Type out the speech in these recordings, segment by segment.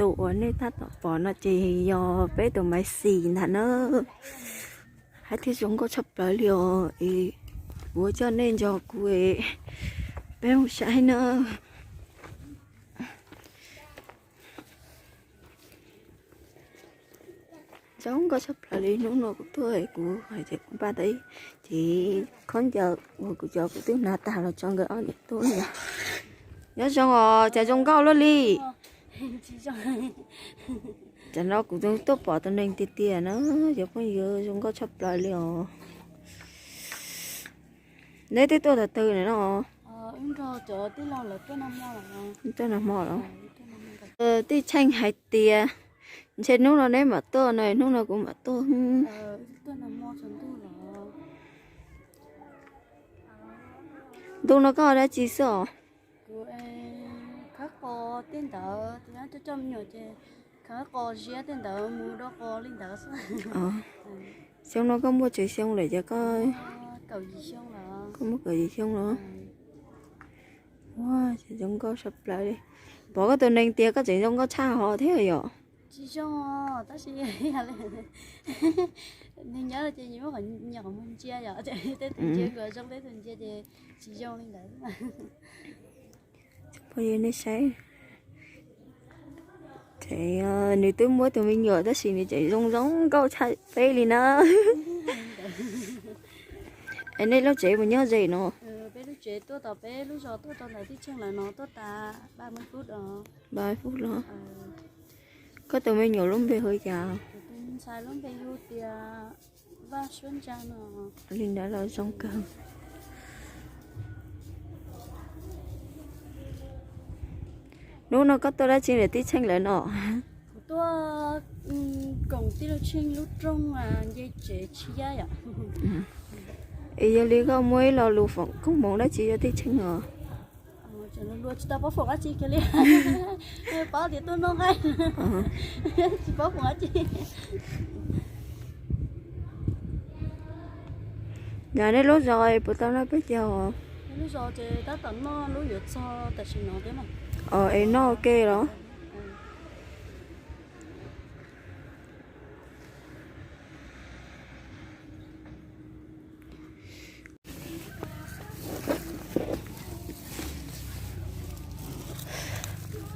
Tus uas nej tab tom pom no ces yog peb tus Maiv Xis ntag na. Hais tias zoo nkauj tshaj plaws li os. Es kuv coj nej nrog kuv, peb mus saib na. Zoo nkauj tshaj plaws li. Hnub no kuv tuaj kuv hais tias kuv npaj tau ib cev khaub ncaws uas kuv cov kuv twb hnav tag los tso nkawd ob niam tub no. Nyob zoo os, cas zoo nkauj luaj li. Tam no kuv tuaj pom tus neeg tiag tiag na, cov phooj ywg, zoo nkauj tshaj plaws li os. Neb twb tuaj thaum twg no? Tuaj nag hmo los? Tij Tsheej hais tias ntshe hnub no neb mam tuaj no, hnub no kuv mam tuaj. Ntu no koj ua dab tsi xwb os? Xyoo no koj muaj tsawg xyoo lawm ces koj, koj muaj kaum yim xyoo los? Ua, zoo nkauj tshaj plaws li. Pom koj tus neeg tias koj tseem zoo nkauj tshaj ho thiab yom? Tsis zoo, tab sis neeg nyob ces nyias muaj qhov ntsia yom, tej tus ntsia kuj zoo, tej tus ntsia ces tsis zoo li ntawd. Phooj ywg nej saib, nws twb muaj tus me nyuam tab sis nws tseem zoo zoo nkauj tshaj peb li na. Es nej lub tsev puas nyob ze no? Peb lub tsev tuaj tom peb lub zos tuaj rau ntawm Tij Tsheej lawv no tuaj tas ba mươi phút los. Koj tus me nyuam lub npe hu cas? Tus ntxhais lub npe hu tias Vaj Suab Ntsa no. Li ntawd los zoo kawg. Hnub no koj tuaj dab tsi ntawm Tij Tsheej lawv no? Kuv tuaj koom Tij Laug Tsheej lub rooj nce tsev tshiab yom. Es yog li koj muaj ib lo lus foom koob hmoov dab tsi rau Tij Tsheej os? Tsis tau paub foom dab tsi kiag li. Paub tias tuaj noj nqaij, tsis paub foom dab tsi. Yog nej lub zos puas tau noj peb caug? Lub zos ces tab tom noj lub yuav txog tam sim no thiab. Es noj ua ke los?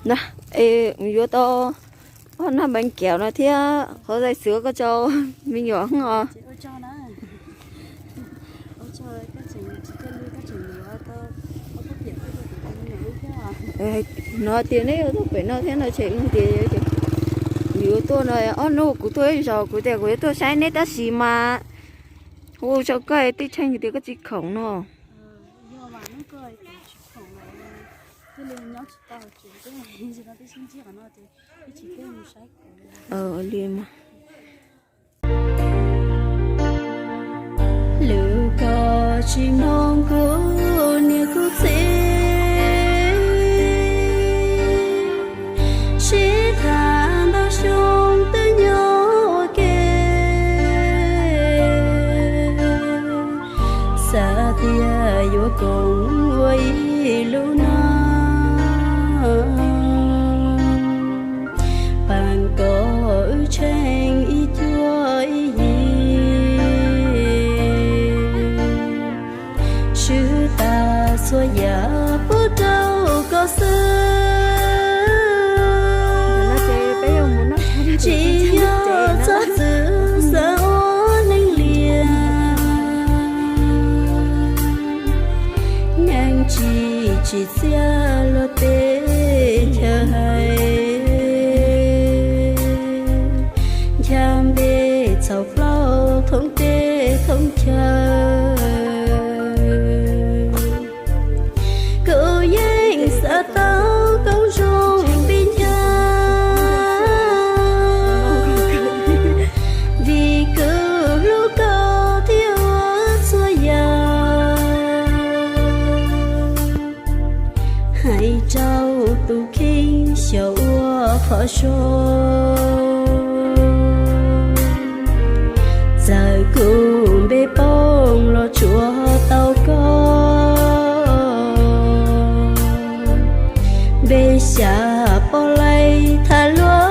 Na, es yuav tau ob nab npeev kiav no thiab qhov zais xwv koj tso me nyuam os. No tias neb yuav tuaj pem no thiab no ces yuav tuaj no, ob hnub kuv tuaj ib zaug kuv tias kuv yuav tuaj saib neb tab sis mas hu rau koj Tij Tsheej tias koj tsis khoom no. Li mas. Lwm koj tsis mloog kuv niam kuv txiv, sib tham ntau xyoo twb nyob ua ke, xav tias yuav koom ua ib lub neej, pab kom wb tsheej ib cuab ib yig, swb tas txhua yam pub rau koj xwb. Tsis yog txhob txwm xav ua neeg liam, neeg tsis tsim txiaj luag tej chaw hais, ncha npe txhaum plaub thoob teb thoob chaw. Kuv yeej xav tau koob zoo npe ncha, vim kuv hlub koj thiab ua txhua yam. Hais rau tus kheej xyaum ua qhov zoo, txawm kuv npe poob los tsuav tau koj, npe xya poj laib tham luag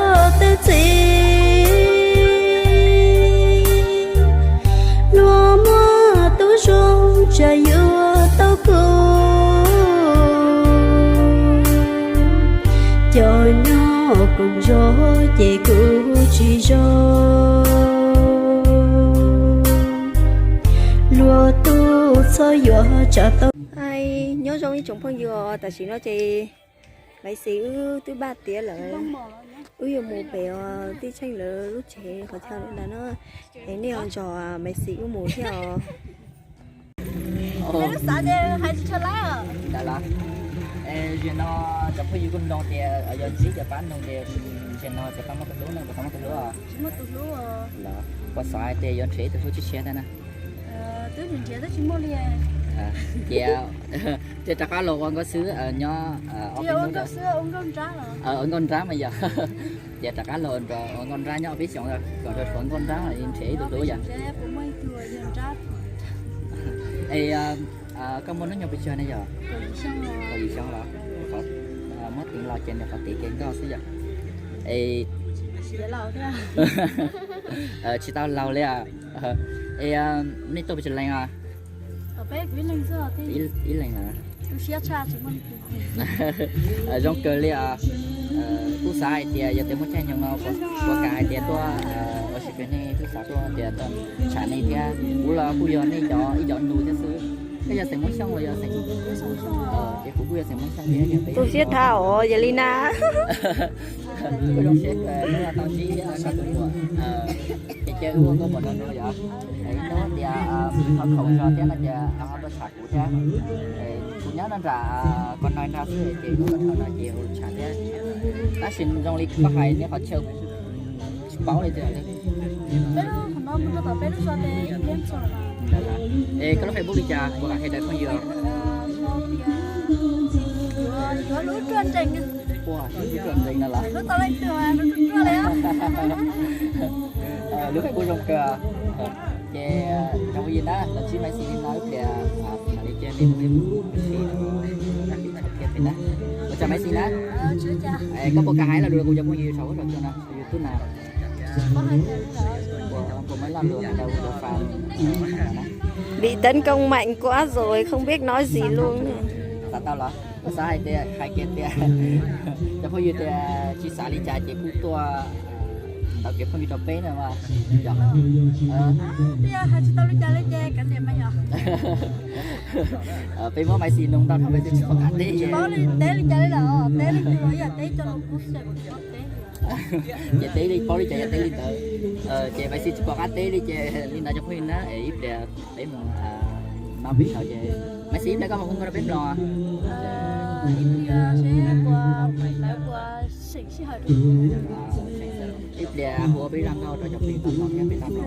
Kuv zoo ces kuv tsis zoo, luag tub txhob yuav tsam tau. Nyob zoo ib tsoom phooj ywg, tam sim no ces Maiv Xis wb twb npaj tiav lawm, wb yuav mus pem os tij Tsheej lawv lub tsev qhov chaw ntawd no, es nej ho nrog Maiv Xis wb mus thiab os. Zaum no cov phooj ywg kuj nug tias yog ntsib cov pab nug tias zaum no cov pab muaj tus hlub ne, cov pab muaj tus hlub los puas xav hais tias yuav nrhiav ib tug hlub tshiab tshiab thiab na? Ces thiaj rov qab los ua nkauj xwb nyob ua nkauj nrab mas yog. Ces rov qab los ua nkauj nrab nyob ob peb xyoos kom tshuav nkauj nrab nrhiav ib tug hlub yom. Es koj muaj hnub nyoog pes tsawg ne yog? Kaum yim xyoo los? Muab teev los ces nws qhov tid ces nkauj xwb yom. Es tsis tau laus li. Es nej tuaj pes tsawg leej os? Ib leeg lawm. Zoo kawg li os. Kuj xav hais tias yog tias muaj caij nyoog no puas kam hais tias tuaj ua si pem nej, kuj xav tuaj tias tuaj tsham nej thiab. Kuv los kuj yog nej cov ib cov nus thiab xwb. Koj yog xeem Hmoob Xyooj los yog xeem? Ces kuv kuj yog xeem Hmoob Xyooj thiab. Tu siab thab os, yog li na. Kuj zoo siab kawg tau ntsib koj tus muam. Ces cia wb ua nkauj muam nrog nraud yom. Hnub tias ho khoom zog thiab no ces ho tuaj tsham kuv thiab. Kuv nyob no nram Koos Nai nrag xwb ces kuv tuaj dhau no ces ua tsham thiab. Tab sis zoo li koj hais nej qhov chaw tsis paub li tias. Es koj lub Facebook li cas kuv hais rau phooj ywg? Ua, lub ruaj nrees no los? Lub Facebook zoo kawg. Ces cov phooj ywg na, los ntsib Maiv Xis li no ib pliag, mam li cia li mus ua si no, ua tsaug Maiv Xis na. Koj puas kam hais lo lus rau kuv cov phooj ywg saum huab saum cua no, YouTube na? Puas muaj lo lus hais rau kuv cov fan? Bị tấn công mạnh quá rồi không biết nói gì luôn. Xav tau los? Koj xav hais tias, hais kiag tias cov phooj ywg tias tsis xav li cas ces kuj tuaj ntawm kev phooj ywg rau peb no mas. Peb muab Maiv Xis nug ntau dhau Maiv Xis tsis pom qab teb. Ces teb li paub li cas yog teb li ntawd. Ces Maiv Xis tsis pom qab teb li ces li ntawd cov phooj ywg na, es ib pliag peb mus noj peb saud ces Maiv Xis ib pliag koj mus hu nkauj rau peb mloog. Ib pliag hu peb zaj nkauj rau cov phooj ywg tau mloog thiab peb tau mloog.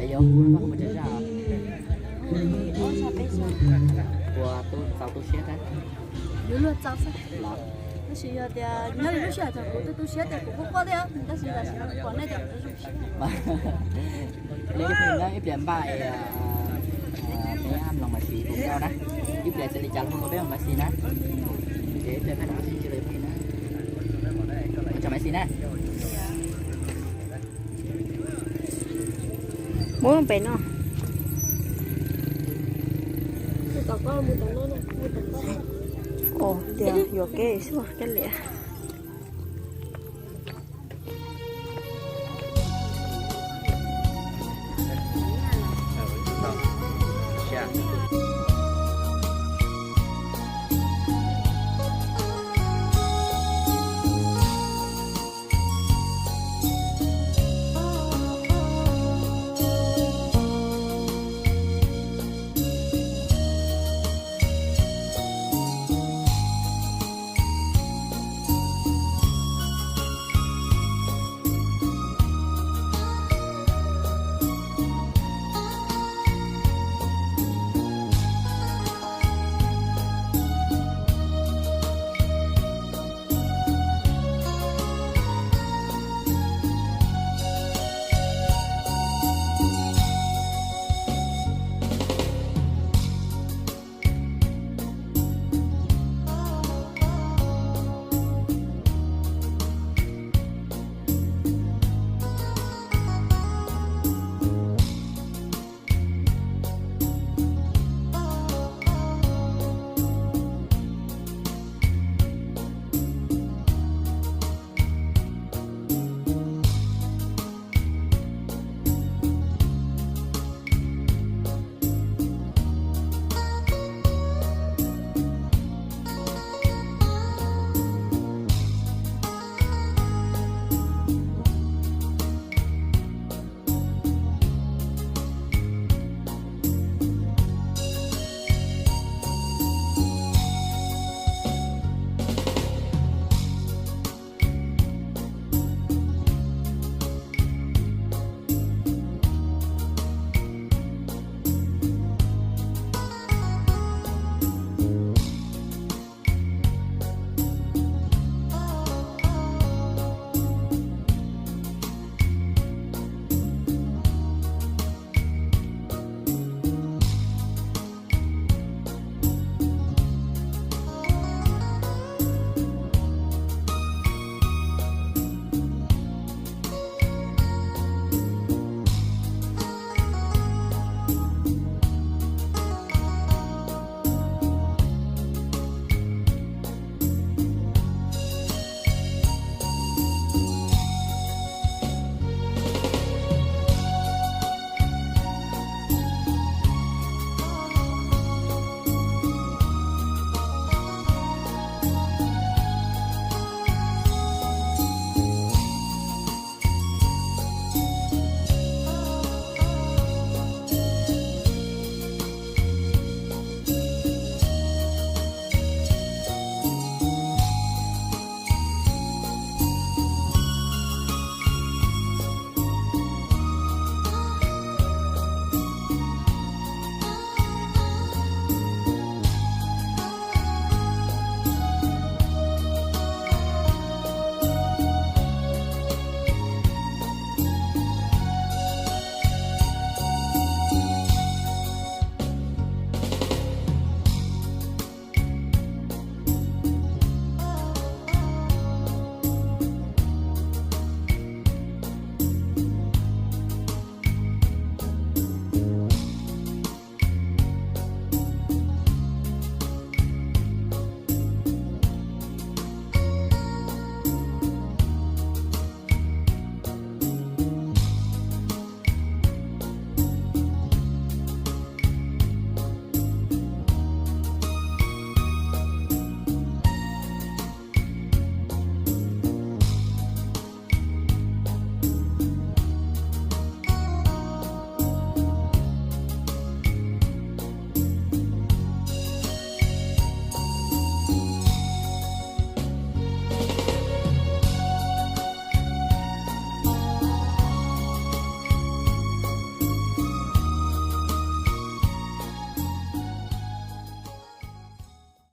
Es yuav hu nkauj hu mus tsav zaj. Ua txaus tu siab thiab. Los? Tab sis yog tias nyob li lub sij hawm thaum kuv tu tu siab ces kuv kuj quaj thiab, tab sis tam sim no kuv pom nej ces kuv zoo siab. Li ib pliag npaj, peb mloog Maiv Xis hu nkauj na. Ib pliag txawm li cas los hu nkauj peb mloog Maiv Xis na. Ces ib pliag peb mloog Maiv Xis cia li na. Ua tsaug Maiv Xis na. Muab pem no. Ua tias yuam kev xwb, kev liam.